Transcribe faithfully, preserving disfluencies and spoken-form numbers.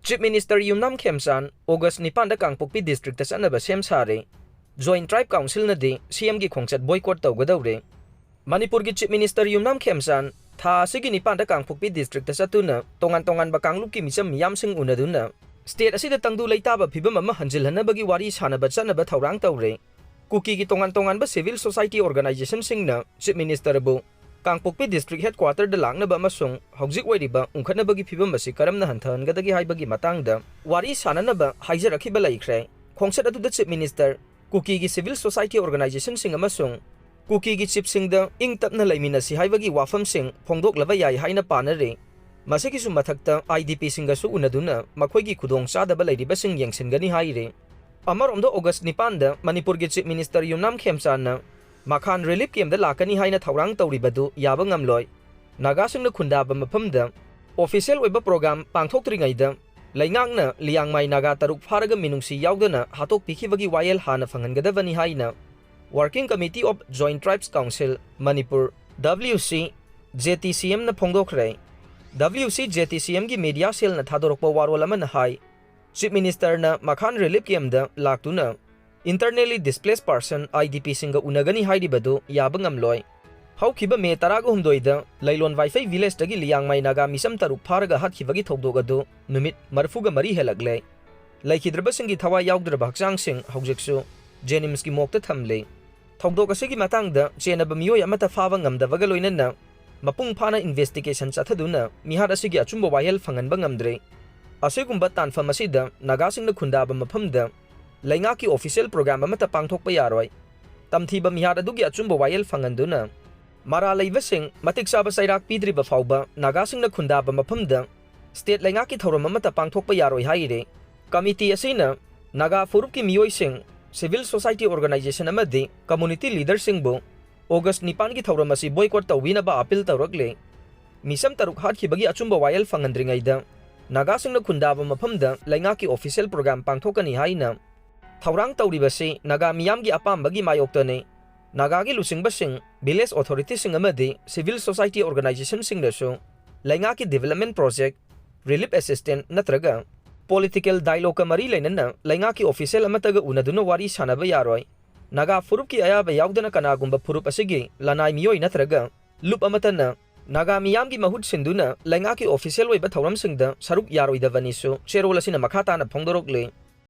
Chief Minister ꯌꯨꯝꯅꯥꯝ ꯈꯦꯝꯆꯥꯟ August ꯅꯤꯄꯥꯟꯗ ꯀꯥꯡꯄꯣꯛꯄꯤ districtꯇ ꯆꯠꯅꯕ ꯁꯦꯝ ꯁꯥꯔꯦ꯫ Joint Tribe Councilꯅꯗꯤ CMꯒꯤ ꯈꯣꯡꯆꯠ boycott ꯇꯧꯒꯗꯧꯔꯦ꯫ ꯃꯅꯤꯄꯨꯔꯒꯤ Chief Minister ꯌꯨꯝꯅꯥꯝ ꯈꯦꯝꯆꯥꯟ ꯊꯥ ꯑꯁꯤꯒꯤ ꯅꯤꯄꯥꯟꯗ ꯀꯥꯡꯄꯣꯛꯄꯤ districtꯇ ꯆꯠꯇꯨꯅ ꯇꯣꯉꯥꯟ ꯇꯣꯉꯥꯟꯕ ꯀꯥꯡꯂꯨꯞꯀꯤ ꯃꯤꯆꯝ ꯃꯤꯌꯥꯝꯁꯤꯡ ꯎꯅꯗꯨꯅ state ꯑꯁꯤꯗ ꯇꯪꯗꯨ ꯂꯩꯇꯥꯕ ꯐꯤꯕꯝ ꯑꯃ ꯍꯟꯖꯤꯜꯍꯟꯅꯕꯒꯤ ꯋꯥꯔꯤ ꯁꯥꯅꯕ ꯆꯠꯅꯕ ꯊꯧꯔꯥꯡ ꯇꯧꯔꯦ꯫ ꯀꯨꯀꯤꯒꯤ ꯇꯣꯉꯥꯟ ꯇꯣꯉꯥꯟꯕ civil society organizationꯁꯤꯡꯅ Chief Ministerꯕꯨ ꯀꯥꯡꯄꯣꯛꯄꯤ district headquarterꯗ ꯂꯥꯛꯅꯕ ꯑꯃꯁꯨꯡ ꯍꯧꯖꯤꯛ ꯑꯣꯏꯔꯤꯕ ꯎꯪꯈꯠꯅꯕꯒꯤ ꯐꯤꯕꯝ ꯑꯁꯤ ꯀꯔꯝꯅ ꯍꯟꯊꯍꯟꯒꯗꯒꯦ ꯍꯥꯏꯕꯒꯤ ꯃꯇꯥꯡꯗ ꯋꯥꯔꯤ ꯁꯥꯅꯅꯕ ꯍꯥꯏꯖꯔꯛꯈꯤꯕ ꯂꯩꯈ꯭ꯔꯦ꯫ ꯈꯣꯡꯆꯠ ꯑꯗꯨꯗ Chief Minister ꯀꯨꯀꯤꯒꯤ civil society organizationꯁꯤꯡ ꯑꯃꯁꯨꯡ ꯀꯨꯀꯤꯒꯤ chiefꯁꯤꯡꯗ ꯏꯪ ꯇꯞꯅ ꯂꯩꯃꯤꯟꯅꯁꯤ ꯍꯥꯏꯕꯒꯤ ꯋꯥꯐꯝꯁꯤꯡ ꯐꯣꯡꯗꯣꯛꯂꯕ ꯌꯥꯏ ꯍꯥꯏꯅ ꯄꯥꯅꯔꯤ꯫ ꯃꯁꯤꯒꯤꯁꯨ ꯃꯊꯛꯇ IDPꯁꯤꯡꯒꯁꯨ ꯎꯅꯗꯨꯅ ꯃꯈꯣꯏꯒꯤ ꯈꯨꯗꯣꯡꯆꯥꯗꯕ ꯂꯩꯔꯤꯕꯁꯤꯡ ꯌꯦꯡꯁꯤꯟꯒꯅꯤ ꯍꯥꯏꯔꯤ꯫ ꯑꯃꯔꯣꯝꯗ August ꯅꯤꯄꯥꯟꯗ ꯃꯅꯤꯄꯨꯔꯒꯤ Chief Minister ꯌꯨꯝꯅꯥꯝ ꯈꯦꯝꯆꯥꯟꯅ ꯃꯈꯥꯟ relief campꯗ ꯂꯥꯛꯀꯅꯤ ꯍꯥꯏꯅ ꯊꯧꯔꯥꯡ ꯇꯧꯔꯤꯕꯗꯨ ꯌꯥꯕ ꯉꯝꯂꯣꯏ꯫ ꯅꯥꯒꯥꯁꯤꯡꯅ ꯈꯨꯟꯗꯥꯕ ꯃꯐꯝꯗ official ꯑꯣꯏꯕ program ꯄꯥꯡꯊꯣꯛꯇ꯭ꯔꯤꯉꯩꯗ ꯂꯩꯉꯥꯛꯅ ꯂꯤꯌꯥꯡꯃꯥꯏ ꯅꯥꯒꯥ ꯇꯔꯨꯛ ꯐꯥꯔꯒ ꯃꯤꯅꯨꯡꯁꯤ ꯌꯥꯎꯗꯅ ꯍꯥꯠꯇꯣꯛꯄꯤꯈꯤꯕꯒꯤ ꯋꯥꯌꯦꯜ ꯍꯥꯟꯅ ꯐꯪꯍꯟꯒꯗꯕꯅꯤ ꯍꯥꯏꯅ Working Committee of Joint Tribes Council Manipur, WCJTCMꯅ ꯐꯣꯡꯗꯣꯛꯈ꯭ꯔꯦ꯫ WCJTCMꯒꯤ media cellꯅ ꯊꯥꯗꯣꯔꯛꯄ ꯋꯥꯔꯣꯜ ꯑꯃꯅ ꯍꯥꯏ, Chief Ministerꯅ ꯃꯈꯥꯟ relief campꯗ ꯂꯥꯛꯇꯨꯅ internally displaced person, IDPꯁꯤꯡꯒ ꯎꯅꯒꯅꯤ ꯍꯥꯏꯔꯤꯕꯗꯨ ꯌꯥꯕ ꯉꯝꯂꯣꯏ꯫ ꯍꯧꯈꯤꯕ ꯃꯦ ꯇꯔꯥꯒ ꯍꯨꯝꯗꯣꯏꯗ ꯂꯩꯂꯣꯟ ꯋꯥꯏꯐꯩ villageꯇꯒꯤ ꯂꯤꯌꯥꯡꯃꯥꯏ ꯅꯥꯒꯥ ꯃꯤꯆꯝ ꯇꯔꯨꯛ ꯐꯥꯔꯒ ꯍꯥꯠꯈꯤꯕꯒꯤ ꯊꯧꯗꯣꯛ ꯑꯗꯨ ꯅꯨꯃꯤꯠ ꯃꯔꯤꯐꯨꯒ ꯃꯔꯤ ꯍꯦꯜꯂꯛꯂꯦ꯫ ꯂꯩꯈꯤꯗ꯭ꯔꯕꯁꯤꯡꯒꯤ ꯊꯋꯥꯏ ꯌꯥꯎꯗ꯭ꯔꯕ ꯍꯛꯆꯥꯡꯁꯤꯡ ꯍꯧꯖꯤꯛꯁꯨ JNIMSꯀꯤ morgueꯇ ꯊꯝꯂꯤ꯫ ꯊꯧꯗꯣꯛ ꯑꯁꯤꯒꯤ ꯃꯇꯥꯡꯗ ꯆꯦꯟꯅꯕ ꯃꯤꯑꯣꯏ ꯑꯃꯠꯇ ꯐꯥꯕ ꯉꯝꯗꯕꯒ ꯂꯣꯏꯅꯅ ꯃꯄꯨꯡ ꯐꯥꯅ investigation ꯆꯠꯊꯗꯨꯅ ꯃꯤꯍꯥꯠ ꯑꯁꯤꯒꯤ ꯑꯆꯨꯝꯕ ꯋꯥꯌꯦꯜ ꯐꯪꯍꯟꯕ ꯉꯝꯗ꯭ꯔꯤ꯫ ꯑꯁꯤꯒꯨꯝꯕ ꯇꯥꯟꯐꯝ ꯑꯁꯤꯗ ꯅꯥꯒꯥꯁꯤꯡꯅ ꯈꯨꯟꯗꯥꯕ ꯃꯐꯝꯗ ꯂꯩꯉꯥꯛꯀꯤ official program ꯑꯃꯠꯇ ꯄꯥꯡꯊꯣꯛꯄ ꯌꯥꯔꯣꯏ꯫ ꯇꯝꯊꯤꯕ ꯃꯤꯍꯥꯠ ꯑꯗꯨꯒꯤ ꯑꯆꯨꯝꯕ ꯋꯥꯌꯦꯜ ꯐꯪꯍꯟꯗꯨꯅ ꯃꯔꯥꯜ ꯂꯩꯕꯁꯤꯡ ꯃꯇꯤꯛ ꯆꯥꯕ ꯆꯩꯔꯥꯛ ꯄꯤꯗ꯭ꯔꯤꯕ ꯐꯥꯎꯕ ꯅꯥꯒꯥꯁꯤꯡꯅ ꯈꯨꯟꯗꯥꯕ ꯃꯐꯝꯗ state ꯂꯩꯉꯥꯛꯀꯤ ꯊꯧꯔꯝ ꯑꯃꯠꯇ ꯄꯥꯡꯊꯣꯛꯄ ꯌꯥꯔꯣꯏ ꯍꯥꯏꯔꯤ꯫ Committee ꯑꯁꯤꯅ ꯅꯥꯒꯥ ꯐꯨꯔꯨꯞꯀꯤ ꯃꯤꯑꯣꯏꯁꯤꯡ, civil society organization ꯑꯃꯗꯤ community leaderꯁꯤꯡꯕꯨ August ꯅꯤꯄꯥꯟꯒꯤ ꯊꯧꯔꯝ ꯑꯁꯤ boycott ꯇꯧꯕꯤꯅꯕ appeal ꯇꯧꯔꯛꯂꯤ꯫ ꯃꯤꯆꯝ ꯇꯔꯨꯛ ꯍꯥꯠꯈꯤꯕꯒꯤ ꯑꯆꯨꯝꯕ ꯋꯥꯌꯦꯜ ꯐꯪꯍꯟꯗ꯭ꯔꯤꯉꯩꯗ ꯅꯥꯒꯥꯁꯤꯡꯅ ꯈꯨꯟꯗꯥꯕ ꯃꯐꯝꯗ ꯂꯩꯉꯥꯛꯀꯤ official program ꯄꯥꯡꯊꯣꯛꯀꯅꯤ ꯍꯥꯏꯅ ꯊꯧꯔꯥꯡ ꯇꯧꯔꯤꯕꯁꯤ ꯅꯥꯒꯥ ꯃꯤꯌꯥꯝꯒꯤ ꯑꯄꯥꯝꯕꯒꯤ ꯃꯥꯌꯣꯛꯇꯅꯤ꯫ ꯅꯥꯒꯥꯒꯤ ꯂꯨꯆꯤꯡꯕꯁꯤꯡ, village authorityꯁꯤꯡ ꯑꯃꯗꯤ civil society organizationꯁꯤꯡꯅꯁꯨ ꯂꯩꯉꯥꯛꯀꯤ development project, relief assistance ꯅꯠꯇ꯭ꯔꯒ political dialogueꯀ ꯃꯔꯤ ꯂꯩꯅꯅ ꯂꯩꯉꯥꯛꯀꯤ official ꯑꯃꯠꯇꯒ ꯎꯅꯗꯨꯅ ꯋꯥꯔꯤ ꯁꯥꯟꯅꯕ ꯌꯥꯔꯣꯏ꯫ ꯅꯥꯒꯥ ꯐꯨꯔꯨꯞꯀꯤ ꯑꯌꯥꯕ ꯌꯥꯎꯗꯅ ꯀꯅꯥꯒꯨꯝꯕ ꯐꯨꯔꯨꯞ ꯑꯁꯤꯒꯤ ꯂꯅꯥꯏ ꯃꯤꯑꯣꯏ ꯅꯠꯇ꯭ꯔꯒ ꯂꯨꯞ ꯑꯃꯠꯇꯅ ꯅꯥꯒꯥ ꯃꯤꯌꯥꯝꯒꯤ ꯃꯍꯨꯠ ꯁꯤꯟꯗꯨꯅ ꯂꯩꯉꯥꯛꯀꯤ official ꯑꯣꯏꯕ ꯊꯧꯔꯝꯁꯤꯡꯗ ꯁꯔꯨꯛ ꯌꯥꯔꯣꯏꯗꯕꯅꯤꯁꯨ ꯆꯦꯔꯣꯜ ꯑꯁꯤꯅ ꯃꯈꯥ ꯇꯥꯅ ꯐꯣꯡꯗꯣꯔꯛꯂꯤ꯫